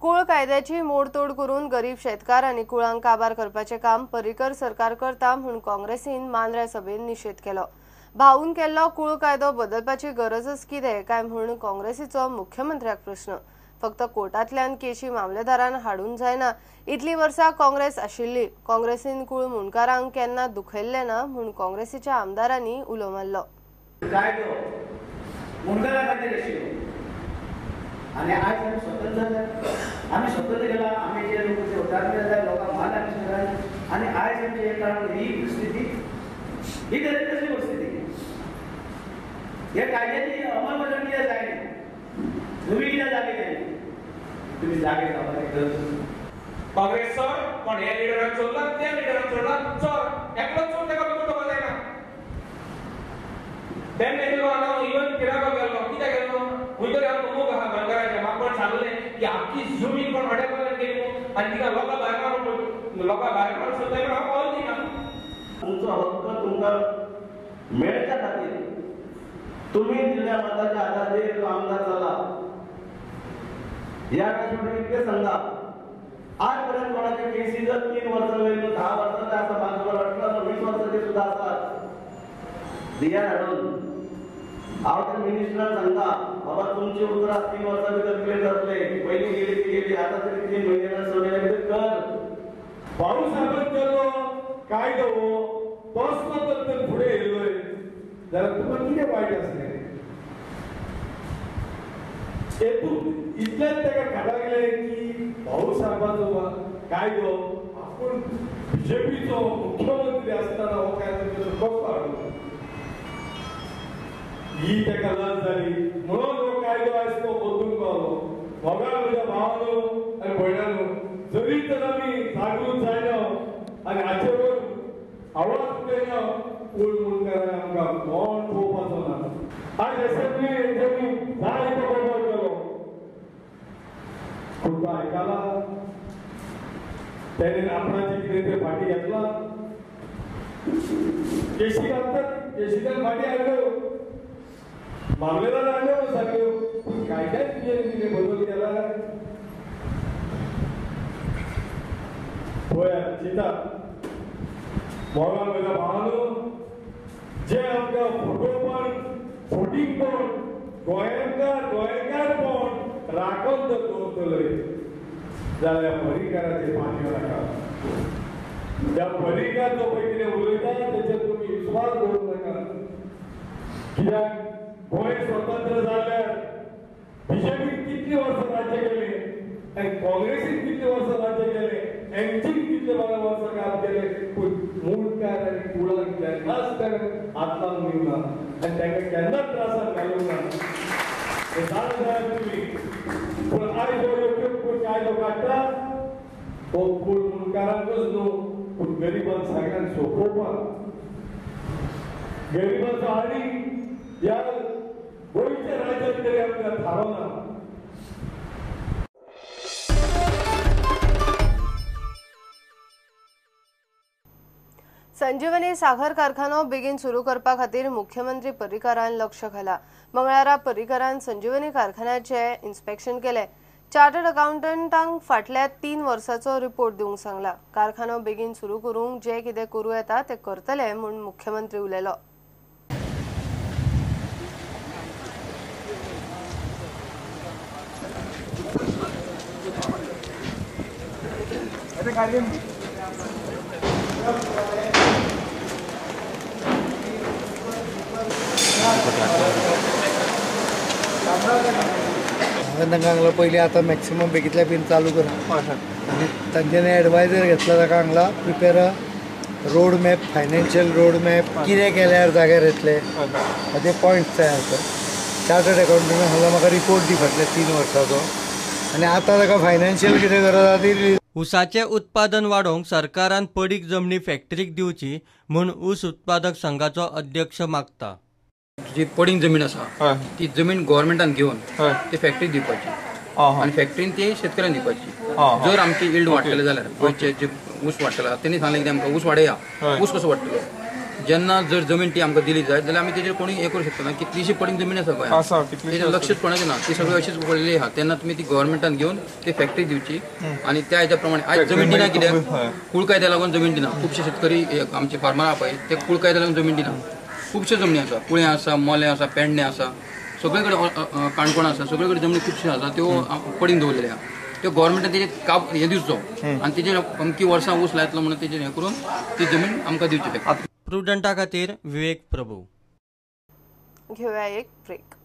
कूळ कायद्याची मोडतोड करून गरीब शेतकार आनी कुळांक काबार करपाचें काम पर्रीकर सरकार करता म्हूण काँग्रेसीन मांद्र्या सभेन निशेध केलो. भाऊन केल्लो कूळ कायदो बदलपाची गरजच कितें काय म्हूण काँग्रेसीचो मुख्यमंत्र्याक प्रश्न. फक्त कोर्टांतल्यान केशी मामलेदारान हाडून जायना इतली वर्सां काँग्रेस आशिल्ली. काँग्रेसीन कूळ मुंडकारांक केन्ना दुखयल्लें ना म्हूण काँग्रेसीच्या आमदारांनी उलो मारलो. कायदो मुंडकारा खातीर आशिल्लो आनी आयज आमी स्वतंत्र जाले, आमी स्वतंत्र केला, आमी जे लोक हुतात्मे जाले लोकांक मान आमी आनी आयज आमचे कारण ही परिस्थिती, ही कसली परिस्थिती? ह्या कायद्याची अंमलबजावणी कित्याक जायना? तुमी कित्याक जागे जायना? तुमी जागे जावपाची गरज. काँग्रेस चोर कोण ह्या लिडरान चोरला, त्या लिडरान चोरला, चोर एकलो चोर ताका भितर जायना. तेन्ना गेलो हांव इवन किराको गेलो, कित्याक गेलो खंय तरी हांव मोग आहा गोंयकारांचे. म्हाका कोण सांगलें की आख्खी जमीन कोण वाड्या गेली आनी तिका लोकां भायर मारून, लोकां भायर मारून सोदताय, पण हांव पावल दिना. तुमचो हक्क तुमकां मेळच्या खातीर तुमी दिल्ल्या मताच्या आधाराचेर तो आमदार जाला. ह्या वेळेस इतकें सांगता, आजपर्यंत कोणाचे केसी जर 3 वर्सां वयल्यो 10 वर्सां आसा, म्हाका 18 20 वर्सांचे सुद्दां आसात. दिया हाडून हांव त्या मिनिस्टराक सांगता, बाबा तुमची उतरां 3 वर्सां भितर क्लियर जातले, पयलीं गेली ती गेली, आतां तरी 3 म्हयन्या 6 म्हयन्या भितर कर. भाऊसाहेबान केल्लो कायदो तोच तर फुडें येयलो जाल्यार तुका कितें वायट आसलें? हेतून इतलेंच ताका खाटागलें की भाऊसाहेबाचो कायदो आपूण बीजेपीचो मुख्यमंत्री आसतना हो कायदो कसो हाडलो, ही ताका लज जाली म्हणून हो कायदो आयज तो बदलूंक पावलो. मोगाळ म्हज्या भावानो आनी भयणानो, जरी तर आमी जागृत जायना आनी हाचेर आवाज उठयना, पूण मुंडकारांक आमकां कोण पळोवपाचो ना. आज एसेंब्ली हेंच्यांनी जाय तो बदल केलो, पूण तो आयकला? तेणें आपणाचें कितें तें फाटीं घेतलां? केशी घालतात, केशीच्यान फाटीं हाडल्यो, मामलेदार हाडल्यो सारक्यो, पूण कायद्यान कितें बदल केला? पळयात, चिंता मोगाळ म्हज्या भावानो, जे आमकां फटोवपण, फटींगपण, गोंयकार गोंयकारपण राखून जर दवरतले जाल्यार पर्रीकाराचेर पातयो नाका. त्या पर्रीकार जो पळय कितें उलयता तेचेर तुमी विस्वास दवरूं नाका. कित्याक गोंय स्वतंत्र जाल्यार बीजेपीन कितलीं वर्सां राज्य केलें आनी काँग्रेसीन कितलीं वर्सां राज्य केलें, एमजीन कितले वर्सां काम केलें, पूण मुंडकार आनी कुळांक केन्नाच ताणें हात लावन दिवंक ना आनी तांकां केन्नाच त्रासान घालूंक ना. हें जाणा जायात तुमी. पूण आयज हो योग्य कायदो काडटा तो कूळ मुंडकारांकच न्हू, पूण गरिबांक सगळ्यांक सोंपोवपाक, गरिबांचो आनी ह्या गोंयच्या राज्यांत तरी आमकां थारोना. संजीवनी साखर कारखानो बेगीन सुरू करपा खातीर मुख्यमंत्री पर्रीकारान लक्ष घाला. मंगळारा पर्रीकारान संजीवनी कारखान्याचे इन्स्पेक्शन केले. चार्टर्ड अकाउंटंटांक फाटल्या 3 वर्साचो रिपोर्ट दिवंक सांगला. कारखानो बेगीन सुरू करूंक जे कितें करूं येता ते करतले म्हूण मुख्यमंत्री उलयलो. हांवें तांकां सांगलां पयलीं आतां मॅक्सिमम बेगींतल्या बेगीन चालू करा आनी तांच्यांनी एडवायजर घेतला, ताका सांगलां prepare a road map, financial road map, कितें केल्यार जाग्यार येतले हाचे पॉयंट्स तयार कर. चार्टर्ड अकाउंटंटान सांगलां म्हाका रिपोर्ट दी फाटल्या 3 वर्साचो आनी आतां ताका फायनान्शियल कितें गरज आसा ती. ऊसाचें उत्पादन वाडोवंक सरकारान पडीक जमनी फॅक्टरीक दिवची म्हूण ऊस उत्पादक संघाचो अध्यक्ष मागता. जी पडींग जमीन आसा ती जमीन गव्हर्मेंटान घेवन ती फॅक्टरी दिवपाची आनी फॅक्टरीन ती शेतकऱ्यांक दिवपाची. जर आमची इल्ड वाडटले जाल्यार गोंयचे जे ऊस वाडटला तेणी सांगलें की आमकां ऊस वाडया, ऊस कसो वाडटलो? जेन्ना जर जमीन ती आमकां दिली जायत जाल्यार आमी तेजेर कोणी हें करूं शकता ना. कितलीशी पडींग जमीन आसा गोंयांत, तेजेर लक्षच कोणाचें ना, ती सगळी अशीच पडलेली आहा. तेन्ना तुमी ती गव्हर्मेंटान घेवन ती फॅक्टरी दिवची आनी त्या हेच्या प्रमाणे आयज जमीन दिना. कित्याक कूळ कायद्या लागून जमीन दिना. खुबशे शेतकरी आमचे फार्मर आहा पळय ते कूळ कायद्या लागून जमीन दिना. खुबश्यो जमनी आसा, कुळें आसा, मोलें आसा, पेडणें आसा, सगळे कडेन काणकोण आसा, सगळे कडेन जमनी खुबश्यो आसा त्यो पडींग दवरलेल्यो आहा. त्यो गव्हर्मेंटान तेजेर काप हें दिवचो आनी तेजेर अमकी वर्सां ऊस लायतलो म्हणून तेजेर हें करून ती जमीन आमकां दिवची. प्रुडंटा खातीर विवेक प्रभू. घेवया एक ब्रेक.